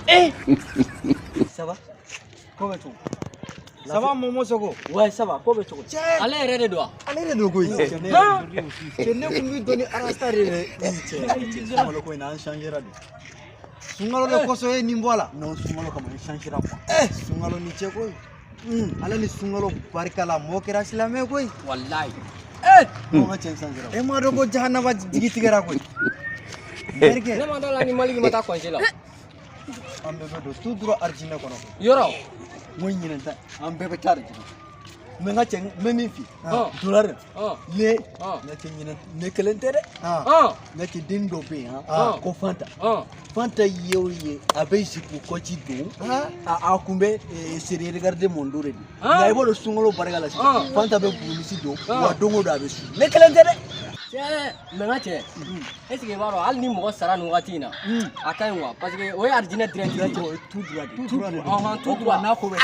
Eh. Ça va? Ko bɛ cogo? Ça va, Momo Sogo? Ouais, ça va. Ko bɛ cogo? Ale yɛrɛ de don wa? Ale de don koyi. Cɛ, ne kun b'i dɔn ni arasta de ye. Cɛ, sunkalo ko in na, an changera de. Sunkalo de kosɔn e nin bɔ a la. Non, sunkalo kama n changera quoi. Eh, sunkalo ni cɛ koyi. Ala ni sunkalo barika la, mɔgɔ kɛra silamɛ koyi. Wallahi. Eh, Non, n ka cɛ, n changera. E m'a dɔn ko jahanama jigi tigɛra koyi. Terikɛ, Ne ma d'a la ni Maliki ma taa congé la. An bɛɛ bɛ don tout droit arijinɛ kɔnɔ koyi. Yɔrɔ. N ko ɲinɛ tɛ, an bɛɛ bɛ taa de jigin. Mais n ka cɛ, n bɛ min f'i ye. Dollar ne n ka cɛ, ɲinɛ ne kelen tɛ dɛ. N ka cɛ, den dɔ bɛ yen han, ko Fanta. Fanta ye o ye, a bɛ jupe kɔci don. A kun bɛ série regarder mon dos de don. Nka i b'a dɔn, sunkalo barika la sisan, Fanta bɛ burumisi don wa, don o don a bɛ su. Ne kelen tɛ dɛ. Cɛ, mais n ka cɛ, est ce que i b'a dɔn, hali ni mɔgɔ sara nin wagati in na, a ka ɲi wa? Parce que o ye arijinɛ direct ye. O ye tout droit de. Tout droit de. Ɔhɔn, tout droit. N'a ko bɛ.